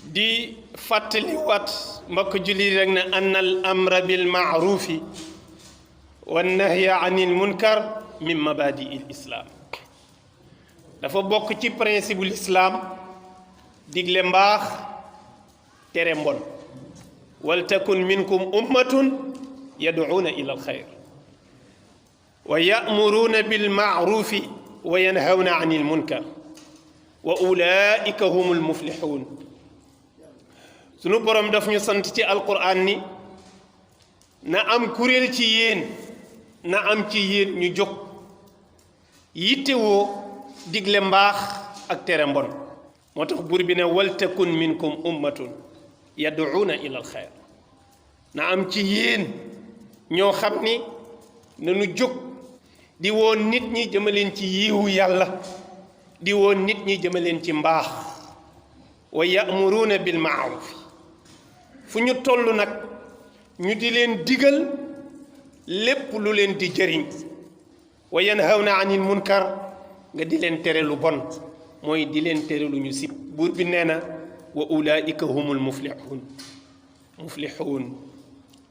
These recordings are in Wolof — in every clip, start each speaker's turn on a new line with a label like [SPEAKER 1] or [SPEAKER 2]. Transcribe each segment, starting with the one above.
[SPEAKER 1] di fàttaliwaat mbokk julli rek ne anna al amra bil maarufi wa nahya anil munkar min mabadi il islam dafa bokk ci principe l'islam digle mbaax tere mbon wal takun minkum ummatun yad'una ila al xayr wa ya'muruna bil maarufi wa yanhawna anil munkar wa ulaika humul muflihun sunu borom daf ñu sant ci alquran ni na am kuréel ci yéen na am ci yéen ñu jóg yittewoo digle mbaax ak tere mbon moo tax buur bi ne waltakun minkum ummatun yad'una ila alxayr na am ci yéen ñoo xam ni nanu jóg di woon nit ñi jëmaleen ci yiwu yàlla di woon nit ñi jëmaleen ci mbaax wa ya'muruna bil ma'ruf fu ñu toll nag ñu di leen digal lépp lu leen di jëriñ wa yanhawna anil munkar nga di leen tere lu bon mooy di leen tere lu ñu sib buur bi nee na wa ulaika humul muflihun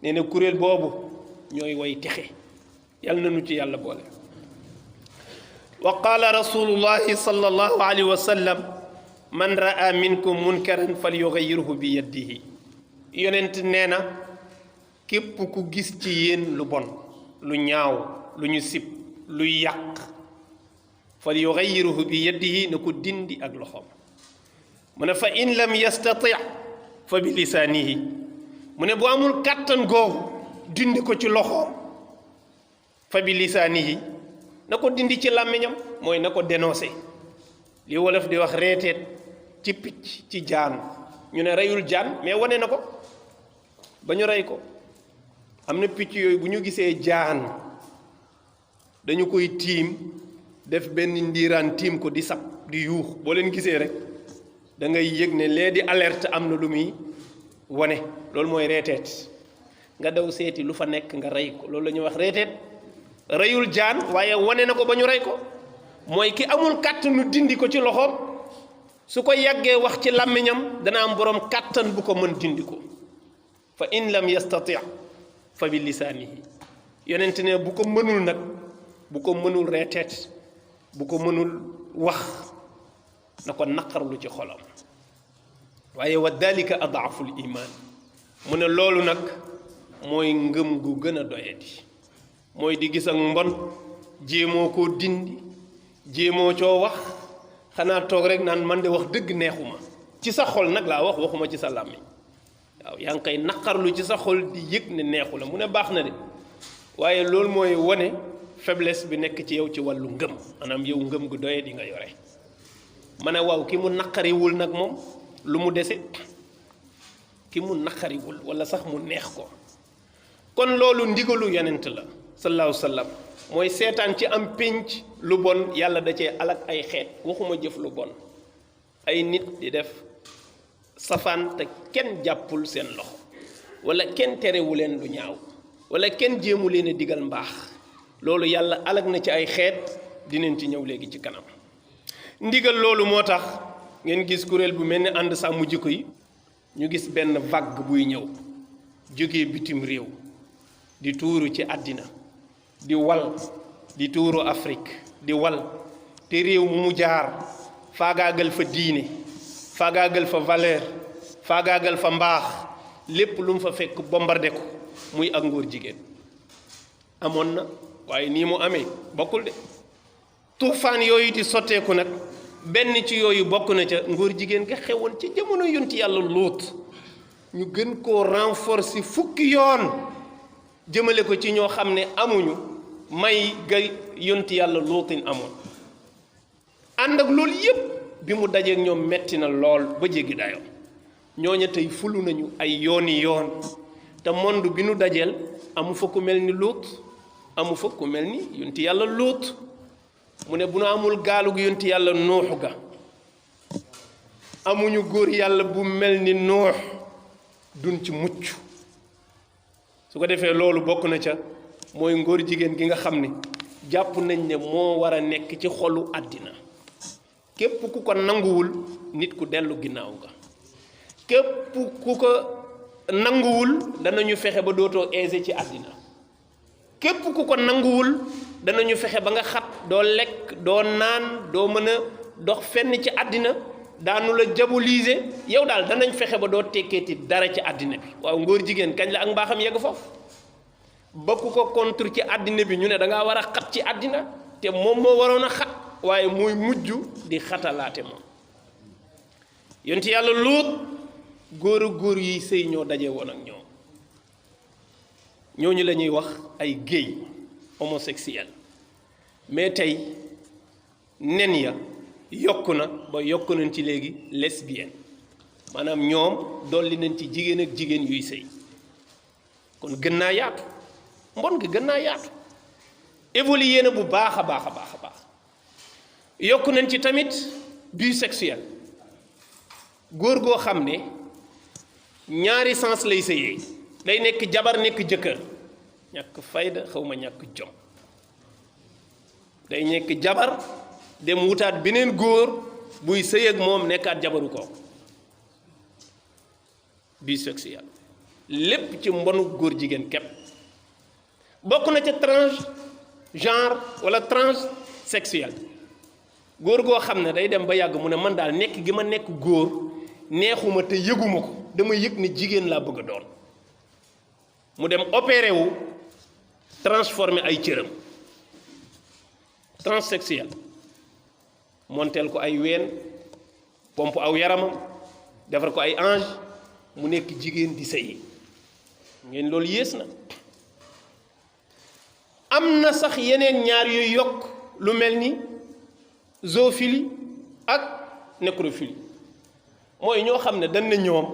[SPEAKER 1] nee na kuréel boobu ñooy way texe yàlla na nu ci yàlla boole wa qaala rasulullahi sallallahu alayhi wa sallam man raa minkum munkaran falyughayyirhu bi yadihi yonent nee na képp ku gis ci yéen lu bon lu ñaaw lu ñu sib luy yàq falyughayyirhu bi yadihi na ko dindi ak loxoom mu ne fa in lam yastati fa bi lisaanihi mu ne bu amul kàttan googu dindi ko ci loxoom fa bi lisaanihi na ko dindi ci làmmiñam mooy na ko dénoncé li wolof di wax reeteet ci picc ci jaan ñu ne reyul jaan mais wane na ko ba ñu rey ko am na picc yooyu bu ñu gisee jaan dañu koy tiim def benn ndiiraan tiim ko di sab di yuux boo leen gisee rek da ngay yëg ne lee di alerte am na lu muy wane loolu mooy reeteet nga daw seeti lu fa nekk nga rey ko loolu la ñuy wax reeteet reyul jaan waaye wane na ko ba ñu rey ko mooy ki amul kàttanu dindi ko ci loxoom su ko yàggee wax ci làmmiñam dana am borom kàttan bu ko mën dindi ko fa in lam yastati fa bi lisaanihi yonent ne bu ko mënul nag bu ko mënul reeteet bu ko mënul wax na ko naqarlu ci xolam waaye wa dalika adaaful iman mu ne loolu nag mooy ngëm gu gën a doyadi mooy di gis ak mbon jéemoo koo dindi jéemoo coo wax xanaa toog rek naan man de wax dëgg neexuma ci sa xol nag laa waxuma ci sa làmmiñ waaw yaa ngi koy naqarlu ci sa xol di yëg ne neexu la mu ne baax na de waaye loolu mooy wane faiblesse bi nekk ci yow ci wàllu ngëm maanaam yow ngëm gu doye di nga yore ma ne waaw ki mu naqariwul nag moom lu mu dese ki mu naqariwul wala sax mu neex ko kon loolu ndigalu yonent la sallallahu sallam mooy seetaan ci am pénc lu bon yàlla da cee alak ay xeet waxuma jëf lu bon ay nit di def safaan te kenn jàppul seen loxo wala kenn terewu leen lu ñaaw wala kenn jéemu leen a digal mbaax loolu yàlla alak na ci ay xeet dinañ ci ñëw léegi ci kanam ndigal loolu moo tax ngeen gis kuréel bu mel ni ànd sàmm jikko yi ñu gis benn vague buy ñëw jógee bitim réew di tuuru ci àddina di wal di tuuru Afrique di wal te réew mu jaar faagaagal fa diine faagaagal fa valeur faagaagal fa mbaax lépp lu mu fa fekk bombardé ko muy ak ngóor jigéen amoon na waaye nii mu amee bokkul de tuufaan yooyu di sotteeku nag benn ci yooyu bokk na ca ngóor jigéen nga xewoon ci jamono yonti yàlla Luut ñu gën koo renforcer fukki yoon jëmale ko ci ñoo xam ne amuñu may ga yonti yàlla Luutin amoon ànd ak loolu yépp bi mu dajeek ñoom metti na lool ba jéggi dayoo ñooña tey fulu nañu ay yooni yoon te monde bi nu dajeel amu fa ku mel ni Luut amu fa ku mel ni yonti yàlla Luut mu ne bu nu amul gaalug yonti yàlla Nuux ga amuñu góor yàlla bu mel ni Nuux duñ ci mucc su ko defee loolu bokk na ca mooy ngóor jigéen gi nga xam ne jàpp nañ ne moo war a nekk ci xolu àddina képp ku ko nanguwul nit ku dellu ginnaaw nga képp ku ko nanguwul danañu fexe ba dootoo aisé ci àddina képp ku ko nanguwul danañu fexe ba nga xat doo lekk doo naan doo mën a dox fenn ci àddina daanu la diaboliser yow daal danañ fexe ba doo tekkeeti dara ci àddina bi waaw ngóor jigéen kañ la ak mbaaxam yegg foofu ba ku ko contre ci àddina bi ñu ne da ngaa war a xat ci àddina te moom moo waroon a xat waaye muy mujj di xatalaate moom yonti yàlla Luut góor a góor yi sëy ñoo daje woon ak ñoom ñooñu la ñuy wax ay gay homosexuel mais tey nen ya yokku na ba yokku nañ ci léegi lesbienne maanaam ñoom dolli nañ ci jigéen ak jigéen yuy sëy kon gën naa yaatu mbon gi gën naa yaatu évolué na bu baax a baax a baax a baax yokku nañ ci tamit bisexuel góor goo xam ne ñaari sens lay sëyee day nekk jabar nekk jëkkër ñàkk fayda xawma ñàkk jom day nekk jabar dem wutaat beneen góor buy sëy ak moom nekkaat jabaru kooku bisexuel lépp ci mbonu góor jigéen képp bokk na ca transgenre wala transsexuel góor goo xam ne day dem ba yàgg mu ne man daal nekk gi ma nekk góor neexuma te yëguma ko dama yëg ne jigéen laa bëgg a doon mu dem opéré wu transformé ay cëram transsexuel monteel ko ay ween pompe aw yaramam defar ko ay ange mu nekk jigéen di sëy ngeen loolu yées na am na sax yeneen ñaar yuy yokk lu mel ni zoophilie ak nécrophilie mooy ñoo xam ne dañ ne ñoom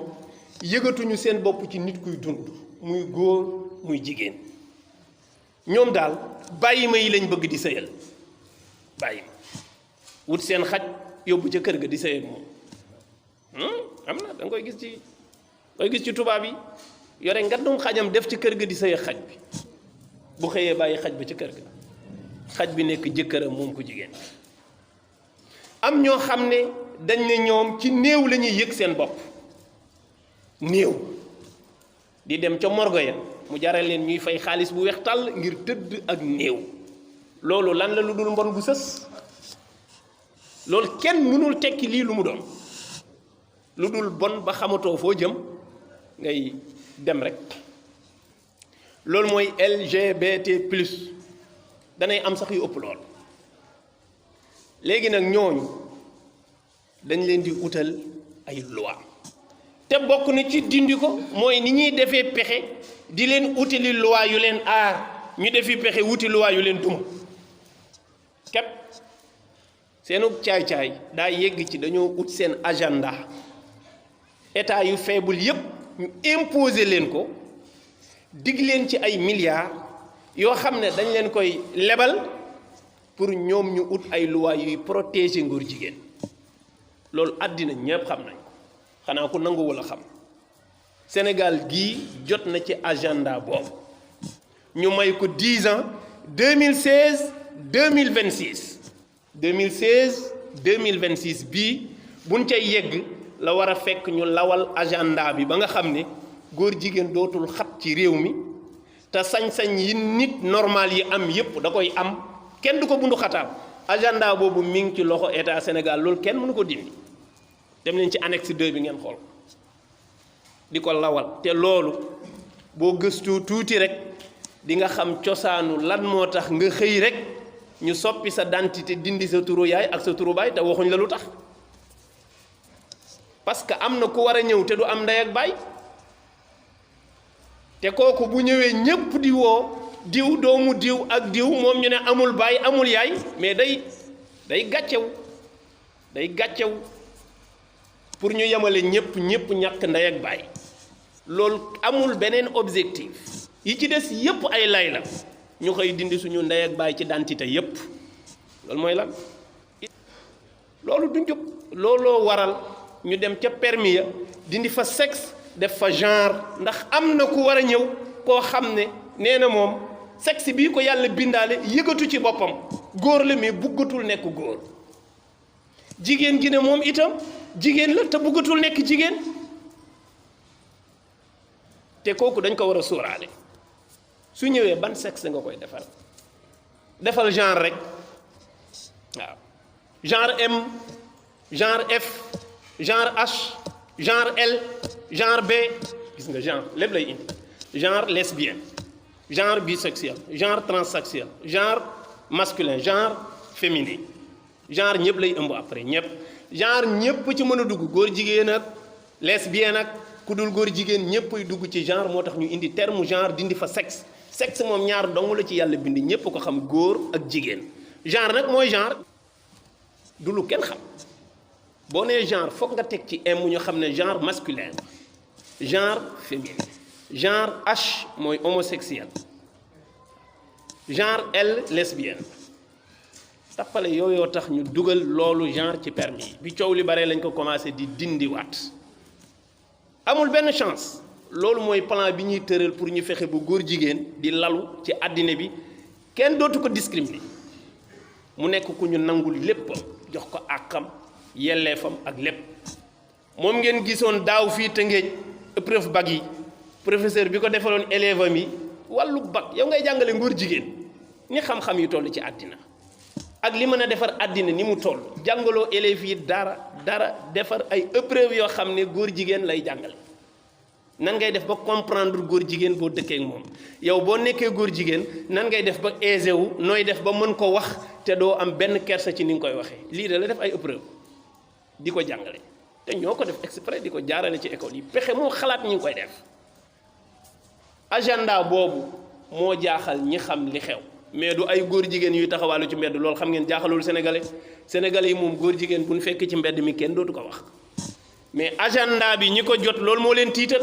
[SPEAKER 1] yëgatuñu seen bopp ci nit kuy dund muy góor muy jigéen ñoom daal bàyyi ma yi lañ bëgg di sëyal bàyyi ma wut seen xaj yóbbu ca kër ga di sëyal moom am na da nga koy gis ci tubaab yi yore ngandum xajam def ci kër ga di sëyal xaj bi bu xëyee bàyyi xaj ba ca kër ga xaj bi nekk jëkkëram moom ko jigéen am ñoo xam ne dañ ne ñoom ci néew la ñuy yëg seen bopp néew di dem ca morgo ya mu jaral leen ñuy fay xaalis bu weex tàll ngir tëdd ak néew loolu lan la lu dul mbon bu sës loolu kenn mënul tekki lii lu mu doon lu dul bon ba xamatoo foo jëm ngay dem rek loolu mooy LGBT plus danay am sax yu ëpp lool léegi nag ñooñu dañ leen di utal ay loi te bokk na ci dindi ko mooy ni ñuy defee pexe di leen utali loi yu leen aar ñu defi pexe wuti loi yu leen duma képp seenu caay-caay daa yegg ci dañoo ut seen agenda état yu faible yépp ñu imposer leen ko dig leen ci ay milliards yoo xam ne dañ leen koy lebal pour ñoom ñu ut ay loi yuy protéger ngóor jigéen loolu àddina ñépp xam nañ ko xanaa ku nangu wala xam Sénégal gii jot na ci agenda boobu ñu may ko 10 ans 2016 2026 2016 2026 bii buñ cay yegg la war a fekk ñu lawal agenda bi ba nga xam ne góor jigéen dootul xat ci réew mi te sañ-sañ yi nit normal yi am yépp da koy am kenn du ko bundu xataal agenda boobu mi ngi ci loxo état Sénégal loolu kenn mënu ko dindi dem leen ci annexe 2 bi ngeen xool di ko lawal te loolu boo gëstu tuuti rek di nga xam cosaanu lan moo tax nga xëy rek ñu soppi sa identité dindi sa turu yaay ak sa turu baay te waxuñ la lu tax parce que am na ku war a ñëw te du am ndey ak baay te kooku bu ñëwee ñépp di woo diw doomu diw ak diw moom ñu ne amul baay amul yaay mais day gàccew pour ñu yemale ñépp ñàkk ndey ak baay loolu amul beneen objectif yi ci des yépp ay lay la ñu koy dindi suñu ndey ak baay ci identité yépp loolu mooy lan loolu du njub looloo waral ñu dem ca permis ya dindi fa sexe def fa genre ndax am na ku war a ñëw koo xam ne nee na moom sexe bii ko yàlla bindaale yëgatu ci boppam góor la mais buggatul nekk góor jigéen gi ne moom itam jigéen la te buggatul nekk jigéen te kooku dañ ko war a sóoraale su ñëwee ban sexe nga koy defal genre rek waaw genre M genre F genre H genre L genre B gis nga genre lépp lay indi genre lesbienne genre bisexuel genre transsexuel genre masculin genre féminin genre ñëpp lay ëmb après ñëpp genre ñëpp ci mën a dugg góor jigéen ak lesbienne ak ku dul góor jigéen ñëppay dugg ci genre moo tax ñu indi terme genre dindi fa sexe sexe moom ñaar dong la ci yàlla bind ñëpp ko xam góor ak jigéen genre nag mooy genre du lu kenn xam boo nee genre foog nga teg ci M ñu xam ne genre masculin genre féminin genre H mooy homosexuel genre L lesbienne tappale yooyoo tax ñu dugal loolu genre ci permis yi bi coow li bare lañ ko commencé di dindiwaat amul benn chance loolu mooy plan bi ñuy tëral pour ñu fexe bu góor jigéen di lalu ci àddina bi kenn dootu ko discriminer mu nekk ku ñu nangul lépp jox ko àqam yelleefam ak lépp moom ngeen gisoon daaw fii Tëngéej épreuve bac yi professeur bi ko defaloon élève am yi wàllu bac yow ngay jàngale ngóor jigéen ni xam-xam yi toll ci àddina ak li mën a defar àddina ni mu toll jàngaloo élèves yi dara defar ay épreuve yoo xam ne góor jigéen lay jàngale nan ngay def ba comprendre góor jigéen boo dëkkee ak moom yow boo nekkee góor jigéen nan ngay def ba aisé wu nooy def ba mën ko wax te doo am benn kersa ci ni nga koy waxee lii de la def ay épreuve di ko jàngale te ñoo ko def exprès di ko jaarale ci école yi pexe moo xalaat ñu ngi koy def agenda boobu moo jaaxal ñi xam li xew mais du ay góor jigéen yuy taxawaalu ci mbedd loolu xam ngeen jaaxalul sénégalais yi moom góor jigéen bu ñu fekk ci mbedd mi kenn dootu ko wax mais agenda bi ñi ko jot loolu moo leen tiital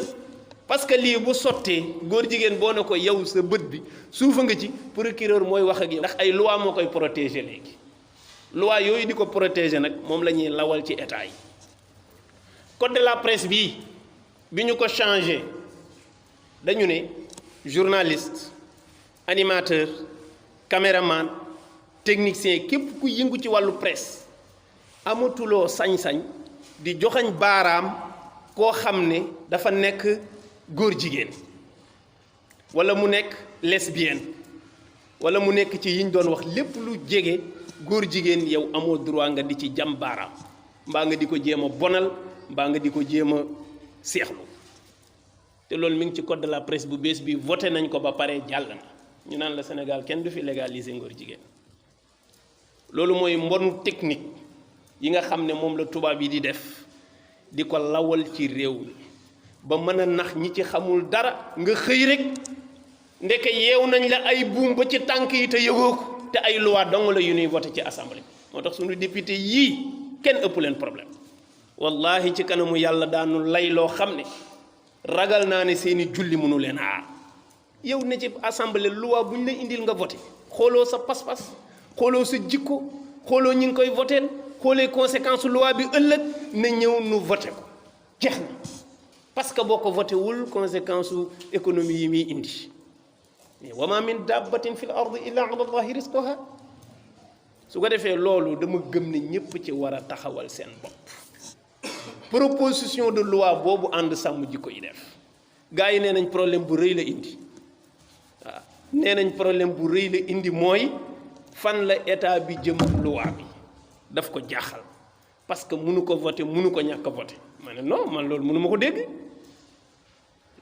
[SPEAKER 1] parce que lii bu sottee góor jigéen boo ne ko yow sa bët bi suufa nga ci procureur mooy wax ak yow ndax ay loi moo koy protéger léegi loi yooyu di ko protéger nag moom la ñuy lawal ci état yi code de la presse bi ñu ko changé dañu ne journaliste animateur caméraman technicien képp ku yëngu ci wàllu presse amatuloo sañ-sañ di joxañ baaraam koo xam ne dafa nekk góor jigéen wala mu nekk lesbienne wala mu nekk ci yiñ doon wax lépp lu jege góor jigéen yow amoo droit nga di ci jam baaraam mbaa nga di ko jéem a bonal mbaa nga di ko jéem a seexlu te loolu mi ngi ci code de la presse bu bees bi voté nañ ko ba pare jàll na ñu naan la Sénégal kenn du fi légaliser ngóor jigéen loolu mooy mbonu technique yi nga xam ne moom la tubaab yi di def di ko lawal ci réew mi ba mën a nax ñi ci xamul dara nga xëy rek ndeke yeew nañ la ay buum ba ci tànk yi te yëgoo ko te ay loi dong la yu ñuy voté ci assemblée moo tax suñu député yii kenn ëpp leen problème wallahi ci kanamu yàlla daanu lay loo xam ne ragal naa ne seeni julli mënu leen aar yow ne ci assemblée loi bu ñu la indil nga voté xooloo sa pas-pas xooloo sa jikko xooloo ñi ngi koy voteel xoolee conséquence loi bi ëllëg na ñëw nu voté ko jeex na parce que boo ko voté wul conséquence su économie yi muy indi wa ma min dabbatin fil ardi illa ala allahi rizquha su ko defee loolu dama gëm ne ñëpp ci war a taxawal seen bopp proposition de loi boobu ànd sàmm jikko yi def gars yi nee nañ problème bu rëy la indi waaw nee nañ problème bu rëy la indi mooy fan la état bi jëm loi bi daf ko jaaxal parce que mënu ko voté mënu ko ñàkk a voté ma ne non man loolu mënu ma ko dégg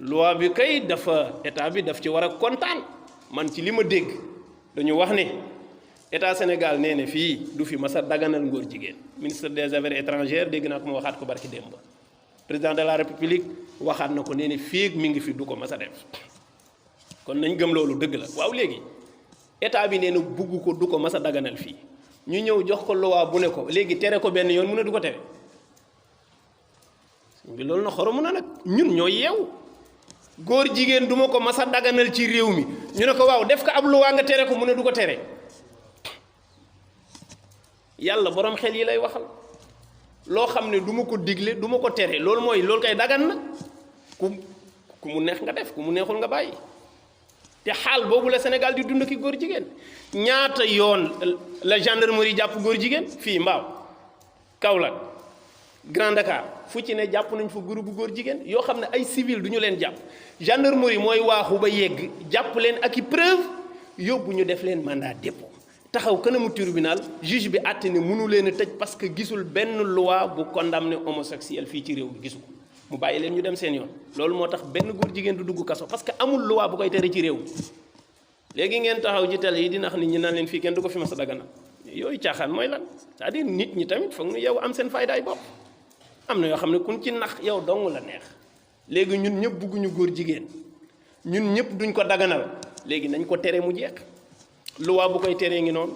[SPEAKER 1] loi bi kay dafa état bi daf ci war a kontaan man ci li ma dégg dañu wax ne état Sénégal nee na fii du fi masa daganal ngóor jigéen ministre des affaires étrangères dégg naa ko ma waxaat ko barki démb président de la république waxaat na ko nee na fii mi ngi fi du ko masa def kon nañ gëm loolu dëgg la waaw léegi état bi nee na bugg ko du ko masa daganal fii ñu ñëw jox ko loi bu ne ko léegi tere ko benn yoon mu ne du ko tere bi loolu na xoromu na nag ñun ñoo yeew góor jigéen du ma ko masa daganal ci réew mi ñu ne ko waaw def ko ab loi nga tere ko mu ne du ko tere yàlla borom xel yi lay waxal loo xam ne du ma ko digle du ma ko tere loolu mooy loolu kay dagan na ku mu neex nga def ku mu neexul nga bàyyi te xaal boobu la Sénégal di dund ki góor jigéen ñaata yoon la gendarmerie jàpp góor jigéen fii Mbaaw Kaolack Grand Dakar fu ci ne jàpp nañ fa groupe bu góor jigéen yoo xam ne ay civil du ñu leen jàpp gendarmerie mooy waaxu ba yegg jàpp leen ak i preuve yóbbu ñu def leen mandat dépôt taxaw kanamu tribunal juge bi àtte ne mënu leen a tëj parce que gisul benn loi bu condamné homosexuel fii ci réew bi gisu ko mu bàyyi leen ñu dem seen yoon loolu moo tax benn góor jigéen du dugg kaso parce que amul loi bu koy tere ci réew léegi ngeen taxaw ci télé yi di nax nit ñi naan leen fii kenn du ko fi mas a dagana yooyu caaxaan mooy lan c'est-à-dire nit ñi tamit foog ñu yow am seen faydaay bopp am na yoo xam ne kun ci nax yow dong la neex léegi ñun ñëpp bugguñu góor jigéen ñun ñëpp duñ ko daganal léegi nañ ko tere mu jeex loi bu koy teree ngi noonu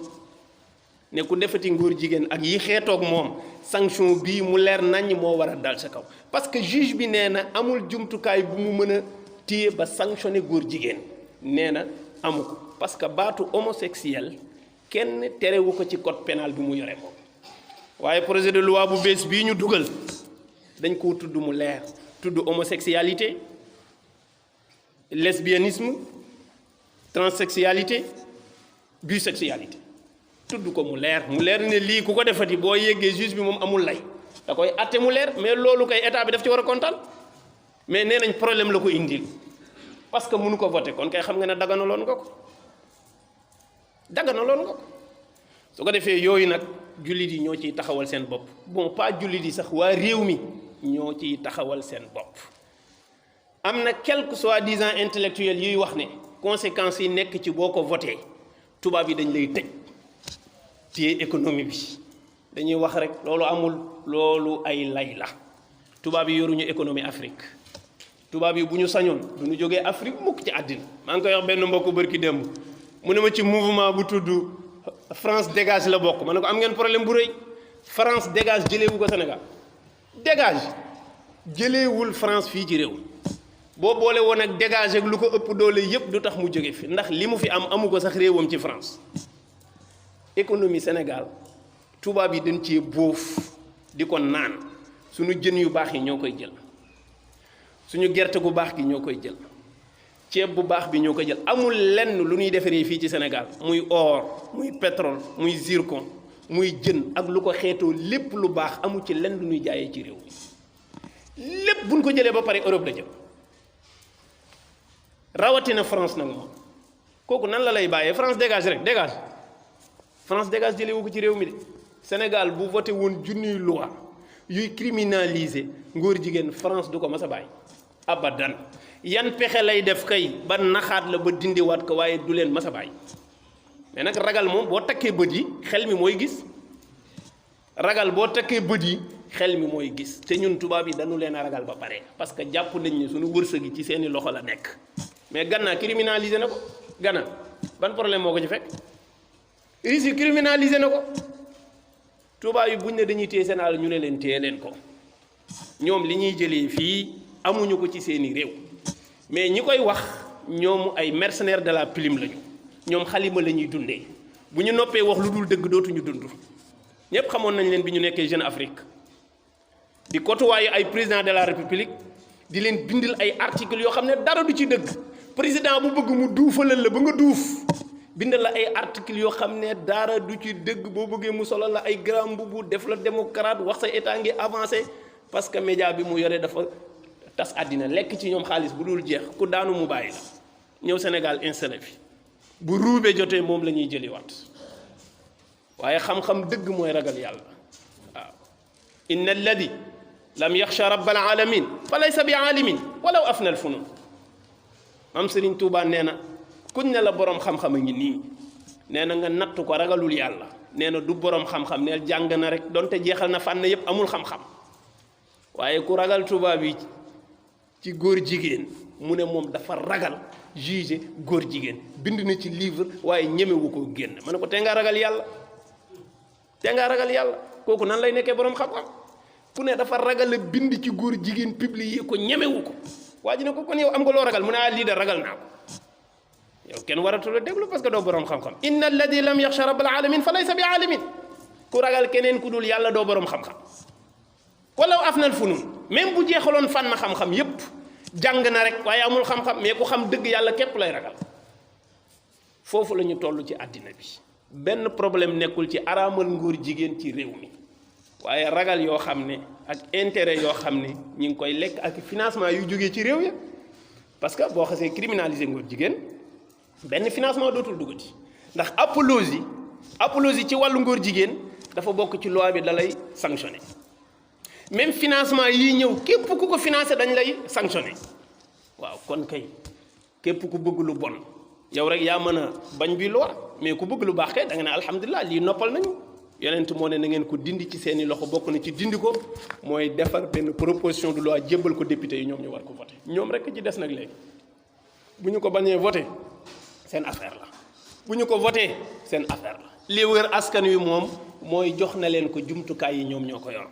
[SPEAKER 1] ne ku defati ngóor jigéen ak yi xeetoog moom sanction bii mu leer naññ moo war a dal sa kaw parce que juge bi nee na amul jumtukaay bu mu mën a téye ba sanctionné góor jigéen nee na amu ko parce que baatu homosexuel kenn terewu ko ci code pénal bi mu yore moom waaye projet de loi bu bees bii ñu dugal dañ koo tudd mu leer tudd homosexualité lesbianisme transsexualité bisexualité tudd ko mu leer ne lii ku ko defati boo yeggee juge bi moom amul lay da koy atte mu leer mais loolu koy état bi daf ci war a kontaan mais nee nañ problème la ko indil parce que mënu ko voté kon kay xam nga ne daganaloon nga ko su ko defee yooyu nag jullit yi ñoo ciy taxawal seen bopp bon pas jullit yi sax waa réew mi ñoo ciy taxawal seen bopp am na quelques soi-disant intellectuels yuy wax ne conséquences yi nekk ci boo ko voté tubaab yi dañ lay tëj téye économie bi dañuy wax rek loolu amul loolu ay lay la tubaab yi yoruñu économie Afrique tubaab yi bu ñu sañoon du ñu jógee Afrique mukk ci àddina maa ngi koy wax benn mbokku bërki démb mu ne ma ci mouvement bu tudd France dégage la bokk ma ne ko am ngeen problème bu rëy France dégage jëleewu ko Sénégal dégage jëleewul France fii ci réew boo boole woon ak dégage ak lu ko ëpp doole yépp du tax mu jóge fi ndax li mu fi am amu ko sax réewam ci France économie Sénégal tubaab yi dañ cee bóof di ko naan suñu jën yu baax yi ñoo koy jël suñu gerte gu baax gi ñoo koy jël ceeb bu baax bi ñoo koy jël amul lenn lu ñuy defaree fii ci Sénégal muy or muy pétrole muy zircon muy jën ak lu ko xeetoo lépp lu baax amul ci lenn lu ñuy jaayee ci réew mi lépp buñ ko jëlee ba pare Europe la jëm rawatina France nag moom kooku nan la lay bàyyee France dégage rek dégage France dégage jëlewu ko ci réew mi de Sénégal bu voté woon junniy loi yuy criminaliser ngóor jigéen France du ko mas a bàyyi abadan yan pexe lay def kay ba naxaat la ba dindiwaat ko waaye du leen mas a bàyyi mais nag ragal moom boo takkee bët yi xel mi mooy gis ragal boo takkee bët yi xel mi mooy gis te ñun tubaab yi dañu leen a ragal ba pare parce que jàpp nañ ne suñu wërsëg yi ci seeni loxo la nekk mais Ghana criminalisé na ko Ghana ban problème moo ko ci fekk Russie criminalisé na ko tubaab yi buñ ne dañuy téye seen àll ñu ne leen téye leen ko ñoom li ñuy jëlee fii amuñu ko ci seeni réew mais ñi koy wax ñoom ay mercenaires de la plume lañu ñoom xalima la ñuy dundee bu ñu noppee wax lu dul dëgg dootuñu dund ñëpp xamoon nañ leen bi ñu nekkee Jeune Afrique di côtoyer ay président de la République di leen bindil ay articles yoo xam ne dara du ci dëgg président bu bëgg mu duufalal la ba nga duuf bindal la ay articles yoo xam ne dara du ci dëgg boo bëggee mu solo la ay grand mbubu def la démocrate wax sa état ngi avancé parce que média bi mu yore dafa tas àddina lekk ci ñoom xaalis bu dul jeex ku daanu mu bàyyi la ñëw Sénégal installé fi bu ruubee jotee moom la ñuy jëliwaat waaye xam-xam dëgg mooy ragal yàlla waaw inna alladi lam yaxsha rabbal alamin fa laysa bi aalimin walaw afna al funun am Sëriñ Tuubaa nee na kuñ ne la boroom xam-xam a ngi nii nee na nga natt ko ragalul yàlla nee na du boroom xam-xam neel jàng na rek donte jeexal na fànn yépp amul xam-xam waaye ku ragal tubaab yi ci góor jigéen mu ne moom dafa ragal juger góor jigéen bind na ci livre waaye ñemewu ko génn ma ne ko te nga ragal yàlla te nga ragal yàlla kooku nan lay nekkee boroom xam-xam ku ne dafa ragal a bind ci góor jigéen publier ko ñemewu ko waa ji ne ko kon yow am nga loo ragal mu ne lii de ragal naa ko yow kenn waratul a déglu parce que doo boroom xam-xam inna alladi lam yaxsha rabbal alamin fa laysa bi alamin ku ragal keneen ku dul yàlla doo boroom xam-xam walaw afnal funun même bu jeexaloon fànn xam-xam yépp jàng na rek waaye amul xam-xam mais ku xam dëgg yàlla képp lay ragal foofu la ñu toll ci àddina bi benn problème nekkul ci araamal ngóor jigéen ci réew mi waaye ragal yoo xam ne ak intérêt yoo xam ne ñi ngi koy lekk ak financement yu jógee ci réew ya parce que boo xasee criminaliser ngóor jigéen benn financement dootul duggati ndax apologie ci wàllu ngóor jigéen dafa bokk ci loi bi da lay sanctionné même financement yi ñëw képp ku ko financé dañ lay sanctionné waaw kon kay képp ku bëgg lu bon yow rek yaa mën a bañ bi loi mais ku bëgg lu baax kay da nga ne alhamdulilah lii noppal nañu yonent moo ne na ngeen ko dindi ci seeni loxo bokk na ci dindi ko mooy defar benn proposition de loi jébbal ko député yi ñoom ñu war ko voté ñoom rek ci des nag léegi bu ñu ko bañee voté seen affaire la bu ñu ko voté seen affaire la li wër askan wi moom mooy jox na leen ko jumtukaay yi ñoom ñoo ko yor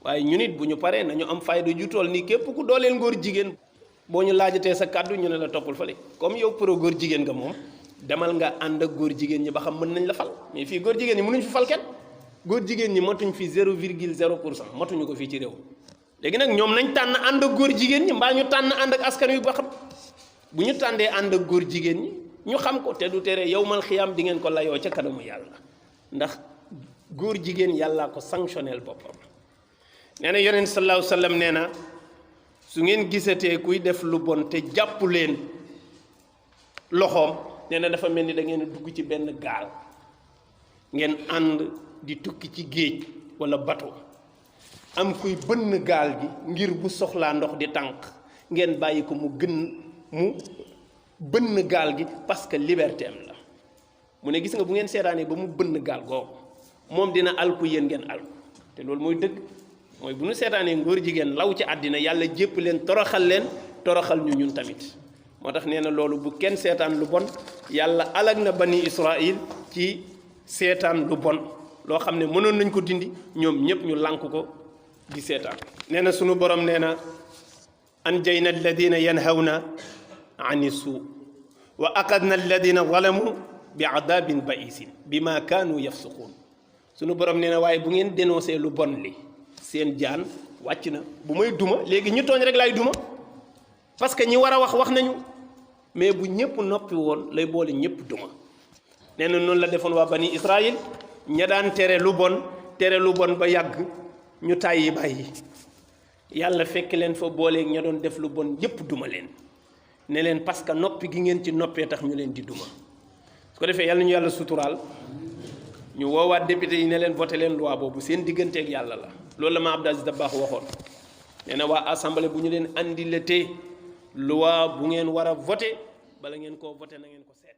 [SPEAKER 1] waaye ñu nit bu ñu paree nañu am fayda ju tool nii képp ku dooleel ngóor jigéen boo ñu laajatee sa kàddu ñu ne la toppal fale comme yow pro góor jigéen nga moom demal nga ànd ak góor jigéen ñi ba xam mën nañ la fal mais fii góor jigéen ñi mënuñ fi fal kenn góor jigéen ñi matuñ fi 0,0% matuñu ko fii ci réew léegi nag ñoom nañ tànn ànd ak góor jigéen ñi mbaa ñu tànn ànd ak askan wi ba xam bu ñu tàndee ànd ak góor jigéen ñi ñu xam ko te du tere yawmal xiyaam di ngeen ko layoo ca kanamu yàlla ndax góor jigéen yàllaa ko sanctionnel boppam nee na yonent sallallahu alayhi wa sallam nee na su ngeen gisatee kuy def lu bon te jàpp leen loxoom nee na dafa mel ni da ngeen dugg ci benn gaal ngeen ànd di tukki ci géej wala bateau am kuy bënn gaal gi ngir bu soxlaa ndox di tànk ngeen bàyyi ko mu bënn gaal gi parce que liberté am la mu ne gis nga bu ngeen seetaanee ba mu bënn gaal googu moom dina alku yéen ngeen alku te loolu mooy dëgg mooy bu ñu seetaanee ngóor jigéen law ci àddina yàlla jépp leen toroxal ñu ñun tamit moo tax nee na loolu bu kenn seetaan lu bon yàlla alag na bani Israël ci seetaan lu bon loo xam ne mënoon nañ ko dindi ñoom ñëpp ñu lànk ko di seetaan nee na sunu borom nee na anjayna alladina yanhawna ani suu wa aqadna alladina zalamu bi adabin baisin bima kaanu yafsuquun sunu borom nee na waaye bu ngeen dénoncé lu bon li seen jaan wàcc na bu may duma léegi ñu tooñ rek laay duma parce que ñi war a wax nañu mais bu ñëpp noppi woon lay boole ñëpp duma nee na noonu la defoon waa bani Israël ña daan tere lu bon ba yàgg ñu tàyyi bàyyi yàlla fekk leen fa booleeg ña doon def lu bon yëpp duma leen ne leen parce que noppi gi ngeen ci noppee tax ñu leen di duma su ko defee yàlla ñu yàlla suturaal ñu woowaat député yi ne leen voté leen loi boobu seen digganteeg yàlla la loolu la ma Abdou Aziz Dabakh waxoon nee na waa assemblée bu ñu leen andiletee loi bu ngeen war a voté bala ngeen koo voté na ngeen ko seet